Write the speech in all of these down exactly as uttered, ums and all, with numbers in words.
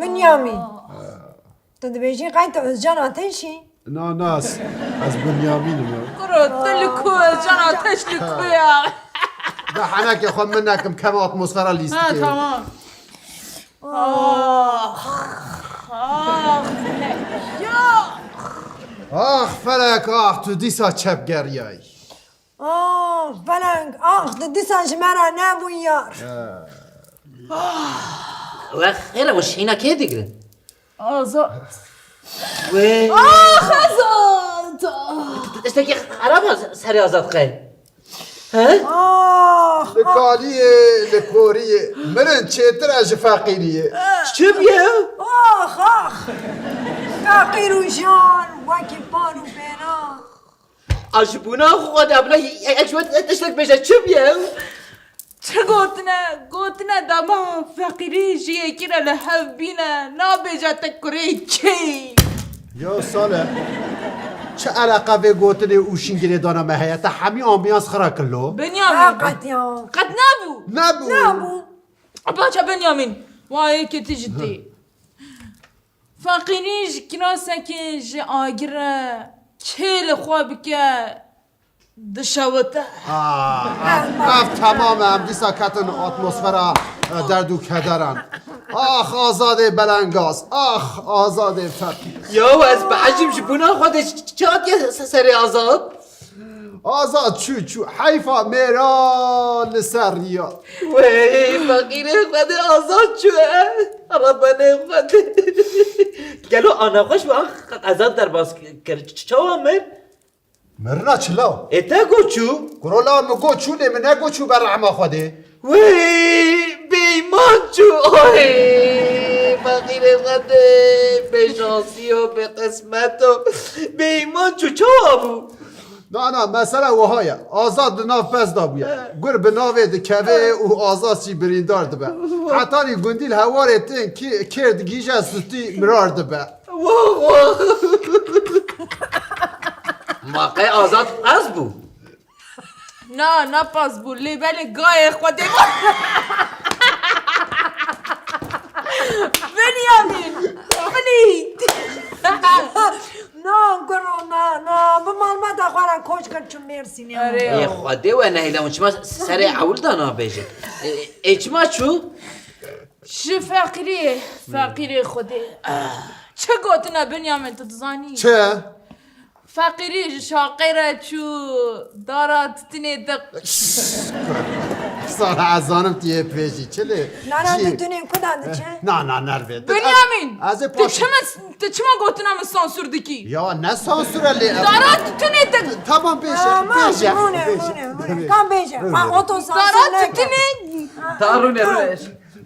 Binyamîn. Tu dibêjî qey tu Özcan Ateş î? Na, na, ez, ez Binyamîn im. Kuro, tu li ku, Özcan Ateş li ku ya? De henekê xwe min nekim, keve atmosfera lîstikê. Ha, tamam. Ah, ah, ya. Ax felek, ax, tu dîsa çepgeriyayî. Ah, felek, ax, tu dîsa ji me re nebû yar. We xêr e, we şîna kê digirin? Azad. Wê. Ah, Azad! Tiştekî xerab e serê Azad qey. He? Ah, li kaliyê, li koriyê. Mirin çêtir e ji feqîriyê. Çi bûye? Ah, ah! Feqîr û jan wekî par û pêran. A ji bûna xwe de bila yek ji we tiştek bêje, çi bûye? Çi gotine? Gotine dema feqîrî ji yekî re li hev bîne, nabêje te kurê kê. Ya Salih, çi eleqa vê gotinê û şîngirê dana me heye? Te hemî ambiyans xira kir lo. Binyamin. Heqet ya. Qet nebû. Nebû. Nebû. Baca Binyamin, wa yekê tu ji tê. Feqîrî ji kirasekê ji agir re kê li xwe bike dişewite. Ah, ev, ev temam e, em dîsa ketin atmosfera, e, derd û kederan. Ax, Azadê belengaz, ax, Azadê feqîr. Ya, ez behecîm ji bûna xwe de ç-, ç-, çi hatiye se-, serê Azad? Azad çû, çû. Heyfa mêra li ser riya. Wey, feqîrê Xwedê Azad çû, e. Rebenê Xwedê. Gelo a nexweş bû, an Azad derbas kir. Ç-, çawa mir? Mirina çi law? Ê te got çû? Kuro law, min got çû, lê min negot çû ber rehma Xwedê. Wey, bêyman çû. Oy, feqîrê Xwedê, bêşansî yo, bêqismet o. Bêyman çû, çawa bû? Na, na, mesele wiha ye. Azad di nav pez de bûye. He. Gur bi navê dikeve û Azad jî birîndar dibe. Hetanî gundî li hewarê tên kê-, kêr digihîje, sutî mirar dibe. Wah, wah. Ma qey Azad pez bû? Na, ne pez bû. Lê belê gayê Xwedê bû. Binyamîn. Bilî. Na, kuro, na, na. Bi malbata xwe re koç kir çû Mêrsînê. Erê. Ê Xwedê we nehêle, hûn çima serê ewil de nabêjin? Ê, ê çima çû? Ji feqîrê, feqîrê Xwedê. Çi gotine Binyamîn, tu dizanî? Çi? Feqîrî ji şaqê re çû, dara titinê de. Sara, ez zanim tu yê pêjî. Çi lê? Nana, titinê ku da diçe? Na, na, nervê. Binyamîn, ez ê tu paş- çima, tu çima gotina min sansûr dikî? Ya ne sansûr e lê? Dara titinê de. Tamam, bêje, bêje. Rûne, rûne, rûne. Tam bêje. Ha, oto sansûr. Dara titinê. Ta rûne, rûne.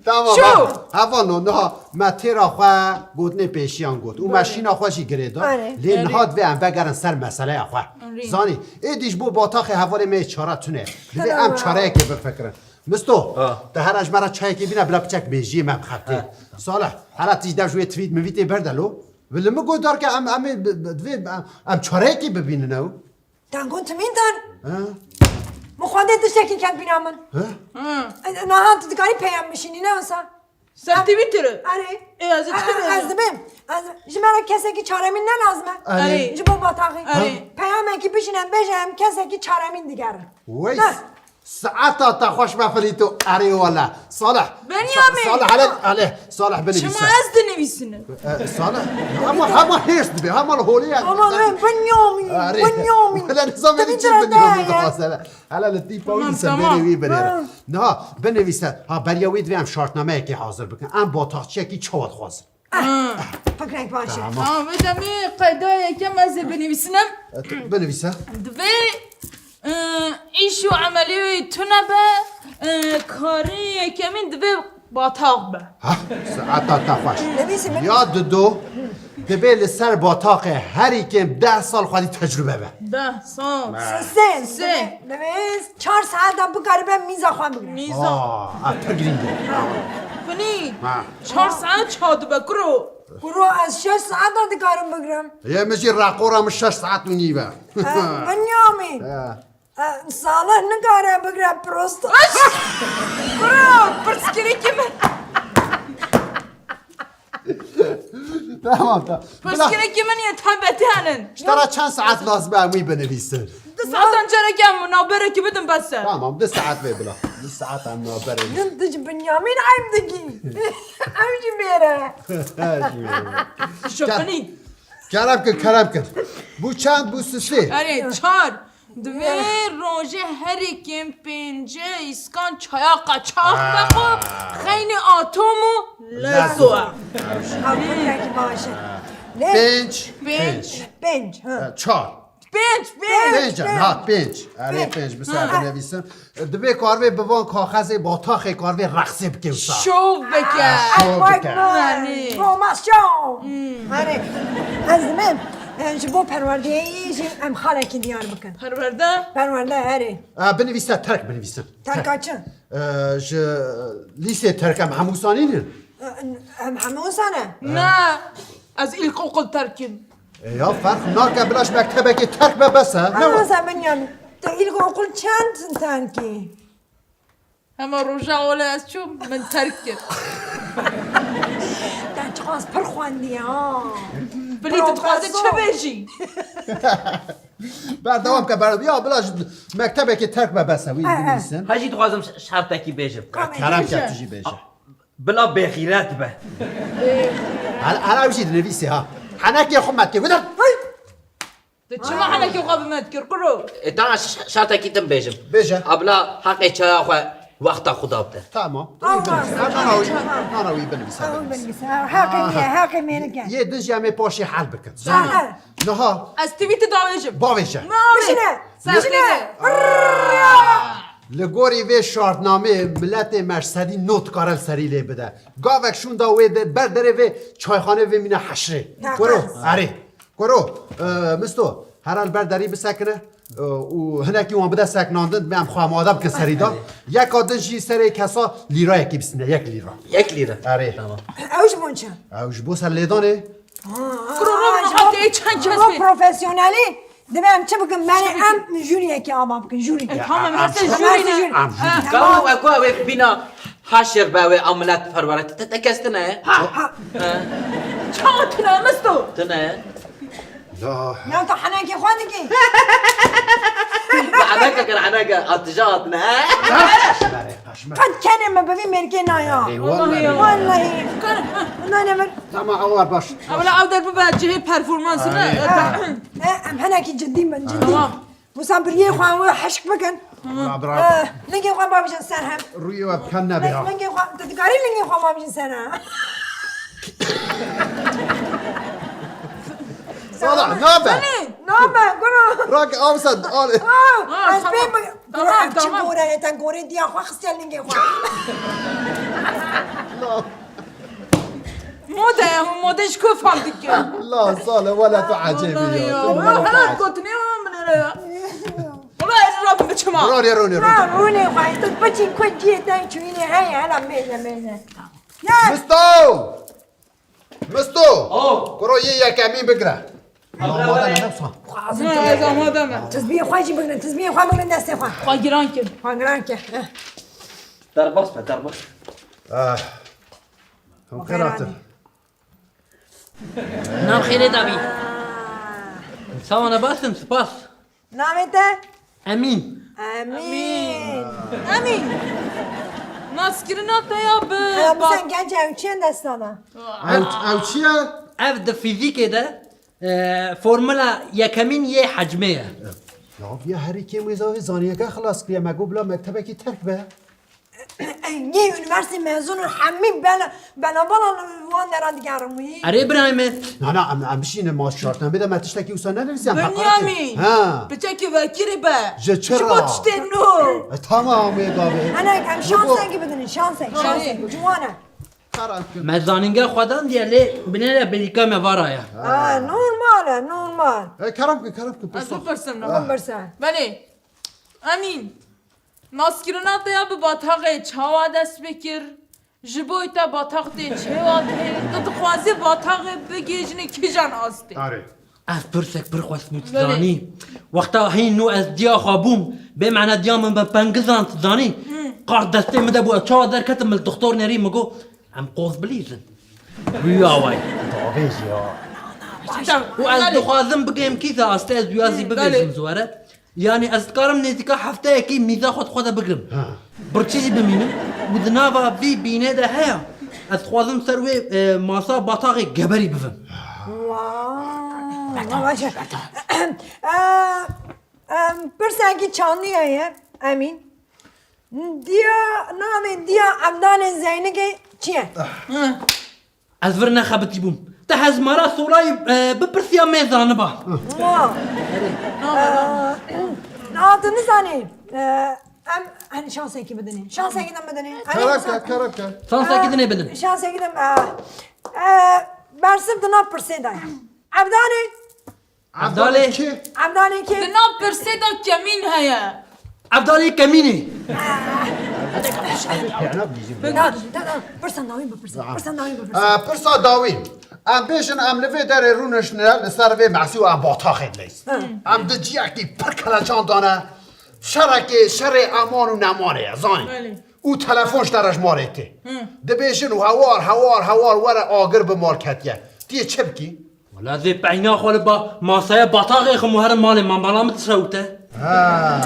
Tamam, hev-, hevalno, niha me têra xwe gotinê pêşiyan got û me şîna xwe jî girê da. Erê. Lê niha divê em vegerin ser meseleya xwe. Erê. Zanî, êdî ji bo bataxê hevalê me yê çara tune. Divê em çareyekê bifikirin. Misto, te here ji me re çayekê bîne bila piçek mêjiyê me bixebitê. Salih, here tu jî dev ji wê tweet mivîtê berde lo. Li min got darke em, em ê bi-, bi-, divê em, em çareyekê bibînin ew. Te got timîn tan? Ha? Min xwendê tiştekî ket bîra min. Ha? E, niha tu dikarî peyam bişînî, ne wisa? Ser Twitter? Erê. Ê, ez ê çi bêjim? Ez dibêm. Ez, ji me re kesekî çaremîn ne lazim e? Erê. Ji bo bataxê. Erê. Peyamekî bişîne bêje em kesekî çaremîn digerin. Wey. Saeta te xweş be Filîto. Erê wele. Salih. Binyamîn. Sa-, Salih, hele, hele. Salih, binivîse. Çima ez dinivîsinim? E, Salih. Hema, hema hêrs dibe. Hema li holê ye. Ama ne, Binyamîn. Erê. Binyamîn. Wele nizam çi Binyamîn dixwaze. Hele li tîpa wî dise bêrê wî binêre. Niha, binivîse. Ha, beriya wî divê em şartnameyekê hazir bikin. Em bataxçiyekî çawa dixwazin? Ah, fikrek baş e. Tamam. Ha, vê demê qeyda yekem ez ê binivîsinim. E, tu binivîse. Divê, e, îş û emelê wê tune be, e, karê yekemîn divê batax be. Ha, saeta te xweş. Nivîsî min. Ya dido, divê li ser bataxê herî kêm deh sal xwedî tecrube be. Deh sal. Sê. Sê. Divê, divê çar saeta bikaribe mîza xwe bigre. Mîza. Aa, ev pir girîng e. Kunî. Ha. Çar saet çawa dibe kuro? Kuro, ez şeş saeta dikarim bigrim. Yê min jî reqora min şeş saet û nîv e. E, Binyamîn. E. E, Salih nikare bigre prosta. Kuro, pirsgirêkê min. Tamam, tamam. Pirsgirêkî min yê taybetî hene. Ji te re çend saet lazim e em wî binivîsin? Di saetan carekê em naberekî bidin bes e. Tamam, di saet vê bila. Di saet em naberekî. Min dij Binyamîn eyb dikî. Ew jî mêre. Şopinî. Kerem kin, kerem kin. Bû çend? Bû sisê. Erê, çar. Di vê rojê herêkên pêncê îskan çaya qaçax be xwe xeynî atom û lezo e. Ew fikrekî baş e. Lê Pênc. Pênc. Pênc, ha. E, çar. Pênc, pênc. Pênc, ha, pênc. Erê, pênc, bi ser binivîsim. Divê karvê bi van kaxezê bataxê karvê rexsê bike wisa. Şov bike. Şov bike. Romasyon. Erê, ez dimen, e, ji bo perwerdeyê jî em xalekî diyar bikin. Perwerde? Perwerde, erê. E, binivîse terk binivîsin. Terka çi? E, ji lîsê terk em hemû sanînin. E, em hemû sane? Na, ez ilkokul terkim. E, ya ferq nake, bila ji mektebekê terk be bes e. Ne Ama sen Benyamin, te ilkokul çend terkî? Hema roja ole ez çûm, min terk kir. Te çiqas pir xwendî ha. Bilî tu dixwazî çi bêjî? Berdewam ke, berdewam. Ya bila ji mektebekê terk be bes e, wî binivîsin. Ha jî dixwazim ş-, şertekî bêjim. Kerem ke tu jî bêje. Bila bêxîret be. Hel-, hela ew jî dinivîsê ha. Henekê xwe me dikir. Wida. Tu çima henekê xwe bi me dikir, kuro? E, tamam, ş-, şertekî din bêjim. Bêje. A bila heqê çaya xwe wexta xwe da bide. Tamam. Tamam. Nana wî, nana wî binivîse. Tamam, binivîse. Heqê me, heqê me nike. Yê din jî em ê paşê hel bikin. Tamam. Niha. Ez tivî tu davêjim. Bavêje. Bişine. Bişine. Li gorî vê şartnameyê miletê me ji sedî nod dikare li serî lê bide. Gavek şûnda wê de ber derê vê çayxanê vê mîne heşrê. Kuro, erê. Kuro, e, Misto, here li ber derî bisekine, e, û hinekî wan bide seknandin, em xwe amade bikin serî de. Yeka din jî serê kesa lîrayekî bisîne, yek lîra. Yek lîra. Erê. Tamam. Ew ji bo çi? Ew ji bo serlêdanê. Kuro, ro, ro, ro, çend kes bê? Profesyonelî. Divê em çi bikin? Belê em jûriyekê ava bikin, jûrî. E, tamam, em rastê jûrî ne? Em jûrî. Ka we ku ew ê bîna haşir be, ew ê a milet perwere. Te, te kes tine ye? Ha, ha. He. Çawa tine, Misto? Tine ye. Ya. Ya tu henekê xwe dikî. Heneke kir, heneke. A tija hatine, he? Qet kenê me bi vî mêrkê naya. Ey, wallahî. Wallahî. Nane min. Tamam, ew baş. Ewla ew der bibe cihê performansine. Ay. E, em henekî cidî bin, cidî. Tamam. Wisa biriyê xwe ew hişk bikin. Bra, bra. E, lingê xwe babijin ser hem. Rûyê we bi ken nebe ya. Lingê xwe, tu dikarî lingê xwe babijin ser hem. Sala, nabe. Nabe, guro. Rak, awsa, ale. Ha, ez pê tamam. Tamam, tamam. Çi gore, te gorê diya xwe xistiye lingê xwe. La. Mode, mode ji ku fam dike? La sale, wela tu ecêbî ya. Wela helat gotinê min re ya. Wela ez rabim biçima. Rûnê, rûnê, rûnê. Ha, rûnê xwe, tu biçî ku cihê te çûyînê heye, hela mêze, mêze. Ya. Misto! Misto! Oh! Kuro yê yekemîn bigire. Amade me, ne wisa? Xwe ez amade me. Tizbiyê xwe jî bigrin, tizbiyê xwe bigrin destê xwe. Xwe giran kir. Xwe giran kir. Heh. Derbas be, derbas. Ah. Hûn xêr hatin. Nav xêrê dabî. Sawa ne basin, spas. Navê te? Emîn. Emîn. Emîn. Naskirina te ya bi... Eya, bi sen genç ew çi ye destana? Ew, ew çi ye? Ev di fîzîkê de, e, formula yekemîn yê hecmê ye. Ya viya herî kêm wê zavê zaniyeke xilas kiriye, me got bila mektebekî terk be. Ey, yê unîversîtê mezûn in, hemî bela, bela bala li wan dera digerin wî. Erê birayê min. Na, na, em, em bişînin, ma şartnamê de me tiştekî wisa nenivîsiye, em heqaret Binyamîn, ha. Piçekî vekirî be. Ji çi re? Ji bo tiştê nû. E, tamam, wê gavê. Hene, em şansekî bidin, şansek, şansek. Ciwan e. Karan kin. Me zanîngeha xwe dandiye, lê binêre bêrîka me va ra ye. Ha, normal e, normal. E, kerem kin, kerem kin, pirsa. Ez bipirsim, ne? Bipirse. Belê. Emîn. Naskirina te ya bi bataxê çawa dest pê kir? Ji bo te batax tê çêwa tê? Tu dixwazî bataxê bigihîjinî kîjan astê? Arê. Ez pirsek pir xweş bû, tu zanî. Wexta hîn nû ez diya xwe bûm, bê mena diya min bi pengizan, tu zanî. Qar destê min de bû, ez çawa derketim, min li doktor nerî, min got, em qoz bilîzin. Rüya vay. Davê jî ya. Û ez dixwazim bigêm kî de astê ez duya zî bibêjim ji we re. Yanî ez dikarim nêzîka hefteyekî mîza xwe di xwe de bigrim. Ha. Birçî jî bimînim. Û di nava vî bînê de heye. Ez dixwazim ser wê, e, masa bataxê geberî bivim. Wa, wa baş e. E, e, pirsekî çandî heye, Emîn. Diya, navê diya Evdalê Zeynikê çi ye? Ez vir nexebitî bûm. Te hezmara solayî, e, bipirsiya me zaniba. Wa. E, na tu nizanî. E, em, hani şansekî bidinê. Şansekî de bidinê. Hani Kerem şans- ke, kerem ke. Şansekî dinê bidin. Şansekî de, e, e, bersiv di nav pirsê de ye. Evdalê. Evdalê. Evdalê kî? Evdalê kî? Di nav pirsê de kemîn heye. Evdalê kemînê. Na, na, na, pirsa dawî bipirse. Pirsa dawî bipirse. Aa, pirsa dawî. Em bêjin em li vê derê rûniştine li ser vê mesî û em bataxê dileysin. Hı. Em di ciyekî pir kelecan dane. Şerekê, şerê eman û nemanê ye, zanî. Belê. Û telefon ji te re ji malê tê. Hı. Dibêjin û hewar, hewar, hewar were agir bi mal ketiye. Tu yê çi bikî? Wela ez ê peyna xwe li ba masaya bataxê xim û herim malê, ma mala min dişewite. Ha.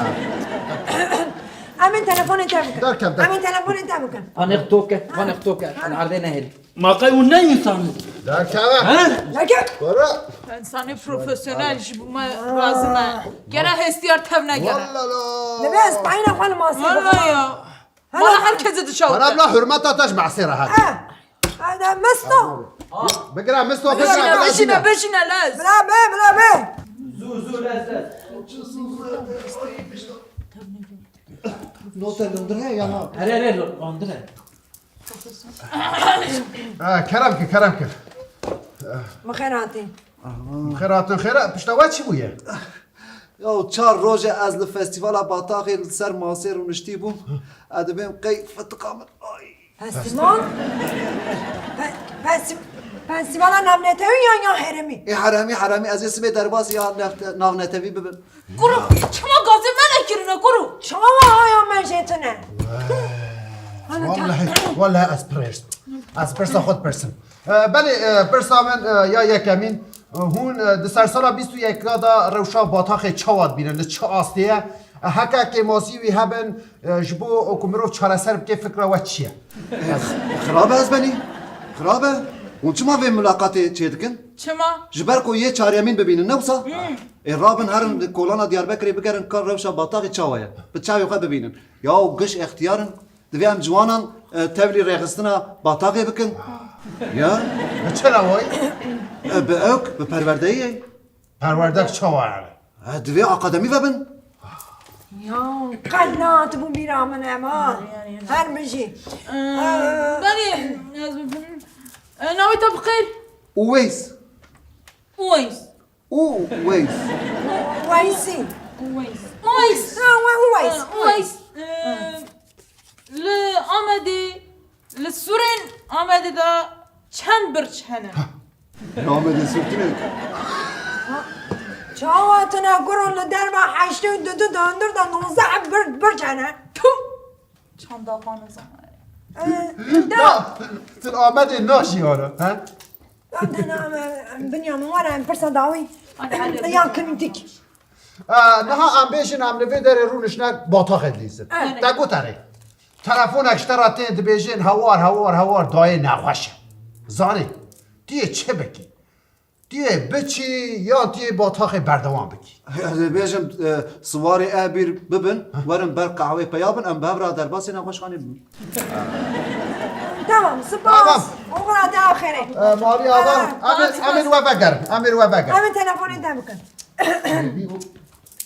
Em ê telefonê te bikin. Derkeve, derkeve. Em ê telefonê te bikin. Panêq toke, panêq toke. Em erdê nehêlin. Ma qey hûn ne însan in? Derkeve. He? Derkeve. Were. Însanê profesyonel ji bo me lazim e. Gere hestiyar tevnegere. Walla la. Dibê ez peyna xwe li masê bixim. Walla ya. Bana herkese dişewite. Bana bila hurmeta te ji mesê re hebe. Eh. Hadi Misto. Bigire Misto, bigire, bigire. Bişîne, bişîne, bişîne, lez. Bila be, bila be. Zû, zû, lez, lez. Note lindire ya na? Here, here, lindire. Ha, kerem ki, kerem ki. Min xêr hatî. Xêr hatin, xêr e, pişta we çi bûye? Ya çar roj e ez li festîvala Bataxê li ser masê rûniştî bûm. Ez dibêm qey fitiqa min. Ay. Festîval? Fe-, festî-, festîvala navnetewî yan ya herêmî? Ê herêmî, herêmî. Ez ê sibê derbasî ya neft-, navnetewî bibim. Kuro, çima gazê me nekirine, kuro? Çawa haya me jê tune? Wellehî, wellehî ez pirêst. Ez pirsa xwe dipirsim. E, belê, e, pirsa min, e, ya yekemîn, e, hûn, e, di sersala bîst û yeka de rewşa Bataxê çawa dibînin, li çi astê ye? E, heke kêmasî wî hebin, e, ji bo ku mirov çareser bike, fikra we çi ye? E, xirab e ez benî. Xirab e. Hûn çima vê mulaqatê çêdikin? Çima? Ji ber ku yê çaryemîn bibînin, ne wisa? Hmm. Ê rabin herin li kolana Diyarbekirê bigerin ka rewşa Bataxê çawa ye. Bi çavê xwe bibînin. Ya giş extiyar in. Divê em ciwanan, e, tevlî rêxistina Bataxê bikin. Ya? Bi çi lawayî? E, bi ewk, bi perwerdeyê. Perwerdek çawa yani? E, divê akademî vebin. Ya, qet nehatibû bîra min em, ha. Her bijî. E, belê, ez bibim. E, navê te bi xêr? Uweys. Uweys. Uweys. Uweysî. Uweys. Uweys. Ha, we Uweys. Ha, Uweys. Ee, li Amedê, li sûrên Amedê de çend birç hene? Li Amedê sûr tune? Çawa tune kuro, li derva heştê û du du de hundir de nozeh birç, birç hene. Tû! Çanda xwe nizam. Ee, da. Na, tu li Amedê naşî ana, he? Em tena, em, em, Binyamin, were, em pirsa dawî. Hadi, hadi. Ya kritik. E, niha em bêjin, em li vê derê rûniştine Bataxê dilîzin. Evet. Te got erê. Telefonek ji te re tên, dibêjin hewar, hewar, hewar dayê nexweş e. Zanî, tu yê çi bikî? Tu yê biçî, yan tu yê Bataxê berdewam bikî? Ez ê bêjim, e, siwarê e bîr bibin, werin ber qehwê peya bin, em bi hev re derbasî nexweşxanê bibin. Tamam, spas. Tamam. Oxira te axirê. E, Marî Ava, ha, em ê, spas. Em ê li we vegerin, em ê li we vegerin. Em ê telefonê te bikin.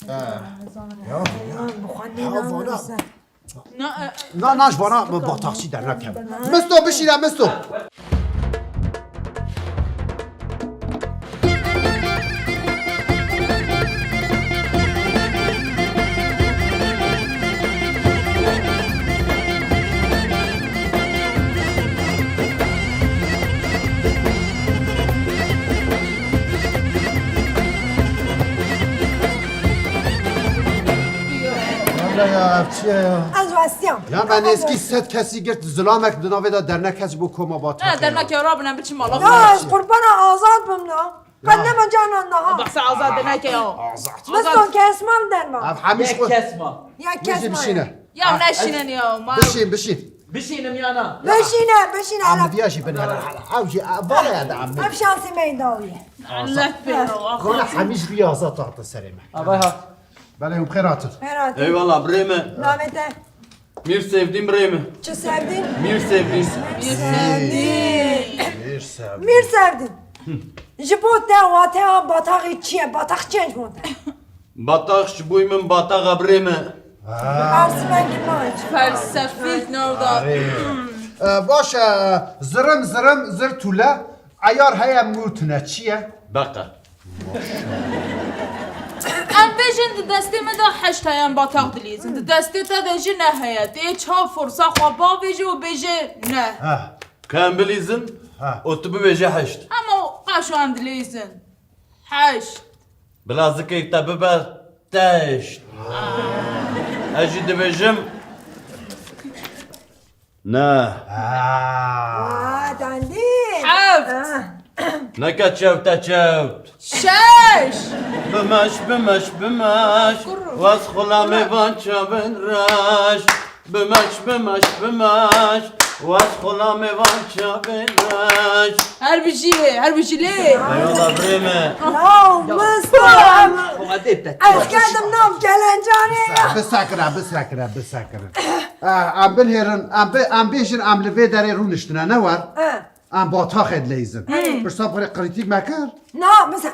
E, ya, ya. Bi xwe nêdana ser. Na, e, na, na, ji vana bi bataxçî dernakeve. Misto, bişîne, Misto. Ya, ev çi ye ya? Ez westiyam. Ya, me nêzkî sed kesî girt, zilamek di navê de dernek kes bû koma Batakê ya. Ne, dernek ya rabine biçim Allah. Ya, ez qurbana azad bim na. Ya. Qet nema canan daha. Behsa azad neke ya. Azad. Miston kesman derman. Ev hemiş Yek kesma. Ya Bişîn, kesma. Bişîne. Ya neşînin ya, ma. Bişîn, bişîn. Bişînim ya na? Bişîne, bişîne. Amlidiya jî bin hele hele. Ew jî, ev vale ya da amli. Ev şansê me dawiye. Allah pêro. Kona hemiş bi yaza tarte serê me. Avay ha. Belê, hûn bi xêr hatin. Xêr hatin. Eyvallah, birê me. Navê te? Mîr Sevdîn birê me. Çi Sevdîn? Mîr Sevdîn. Mîr Sevdîn. Mîr Sevdîn. Mîr Sevdîn. Ji bo te wateya bataxê çi ye? Batax çi ye ji bo te? Batax ji bo min bataxa birê me. Mersimekî maç. Felsefîk nav da. Arê. E, baş e, zirim zirim zir tûle. Eyar heye mûtine çi ye? Beqe. Em bêjin di destê me de heşt heye, em batax dilîzin. Di destê te de jî ne heye. Tê çav forsa xwe bavêje û bêje ne. Ha. Ka em bilîzin Ha. û tu bibêje heşt. Ama qaşo em dilîzin. Heşt. Bila zikê te bibe teşt. Ez jî dibêjim. Ne. Aa, dandî. Heft. Ah. Neke çewte çewt. Şeş. Bimeş, bimeş, bimeş. Kurru. Wez xula mêvan çavên reş. Bimeş, bimeş, bimeş. Wez xula mêvan çavên reş. Her bijî, her bijî lê. Eyvallah birê me. Law, Mustafa. Hadi, hadi. Ez geldim nav kelencanê ya. Bisekire, bisekire, bisekire. Eh, em binêrin, em bi-, em bêjin, em li vê derê rûniştine, ne war? Eh. Em bataxê dileyzin. Hey. Pirsa pirê qirîtîk me kir. Na, bize.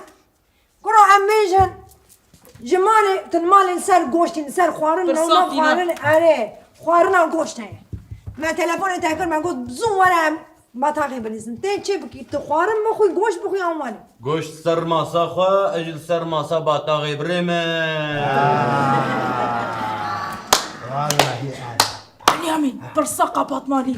Kuro em bêjin, ji malê, tu li malê li ser goştî, li ser xwarin, Pirsa navna fînan. Xwarin, erê, xwarina goşt heye. Me telefonê te kir, me got, zû were em bataxê bilîzin. Tê çi bikî? Tu xwarin bixwî, goşt bixwî, an wanî. Goşt ser masa xwe, ez jî li ser masa bataxê birê me. Wallahî erê. Binyamîn, pirsa qapatmalî.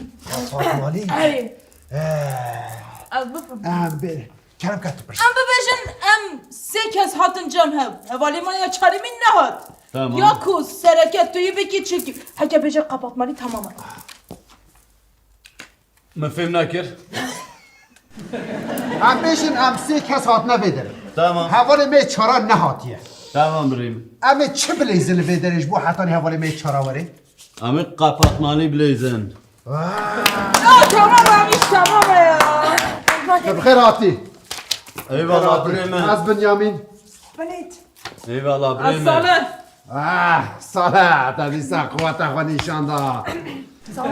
Qapatmalî? Erê. Eh. Ez bifim. Em bi-, kerem ke tu pirs. Em bibêjin, em sê kes hatin cem hev. Hevalê me ya çaremîn nehat. Tamam. Ya ku sereke tu yî bikî çikî. Heke bêje qapatmalî tamam e. Min fêm nekir. Em bêjin em sê kes hatine vê derê. Tamam. Hevalê me çara nehatiye. Tamam birê min. Em ê çi bileyzin li vê derê ji bo hetanî hevalê me çara were? Em ê qapatmalî bileyzin. Vay. Ya tamam, em iş tamam ya. Te bi xêr hatî. Eyvallah birê min. Ez Binyamîn. Eyvallah birê min. Salih. Ah, Salih, te dîsa quweta xwe nîşan da. Salih.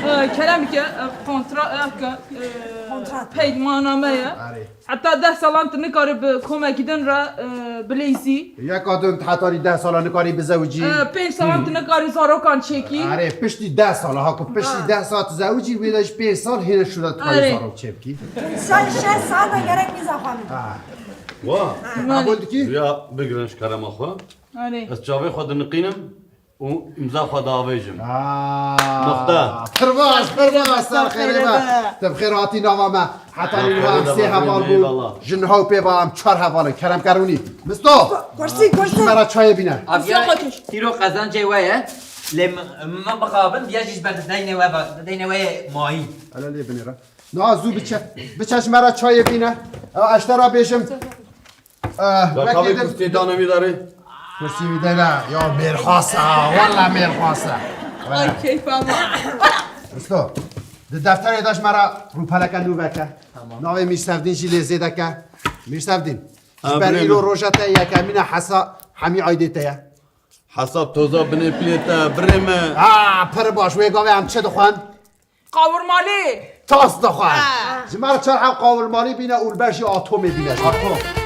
E, kerem ke, e, kontra, e, ke, e, Kontrat. Peymana me ye. Arê. Heta deh salan tu nikarî bi komekî din re, e, bileyzî. Yeka din tu hetanî deh sala nikarî bizewicî. E, pênc salan tu nikarî zarokan çêkî. Arê, piştî deh sala, ha ku piştî Ha. deh sala tu zewicî, wê de ji pênc sal hêne şûra tu karî Arê. zarok çêbikî. Sen şeş saat de gerek bize xwe bidin. Ha. Wa. Malî. Qebûl dikî? Ya bigirin ji kerema xwe. Arê. Ez çavê xwe diniqînim û îmza xwe diavêjim. Aa, Nuqte. Pir baş, pir baş, ser xêrê be. Te bi xêr hatî nava me. Hetanî niha em sê heval bûn. Eyvallah. Ji niha û pê ve em çar heval in. Kerem ke rûnî. Misto! Kursî, kursî. Ji me re çayê bîne. Aviya tîro qezencê we ye. Lê min, min bixabin, viya jî ji ber deynê we ve, deynê we yê mayî. Hele lê binêre. Na zû biçe. Biçe ji me re çayê bîne. Ew, ez te re bêjim. Eh, Ya wekî kavê din kursiyê dane wî derê. Kursî wî dene. Ya mêrxas e, walla mêrxas e. Ay keyfa me. Usto, di defterê de ji me re rûpeleke nû veke. Tamam. Navê Mîr Sevdîn jî lê zêde ke. Mîr Sevdîn, Ha, ji ber birê îro min. roja te yekemîn e, hesa hemî aydê te ye. Hesab toza binê pilê te, birê me. Ha, pir baş, wê gavê em çi dixwin? Qawurmalî. Tas dixwe. Ha. Ji me re çar heb qawurmalî bîne û li ber jî atomê bîne. Atom.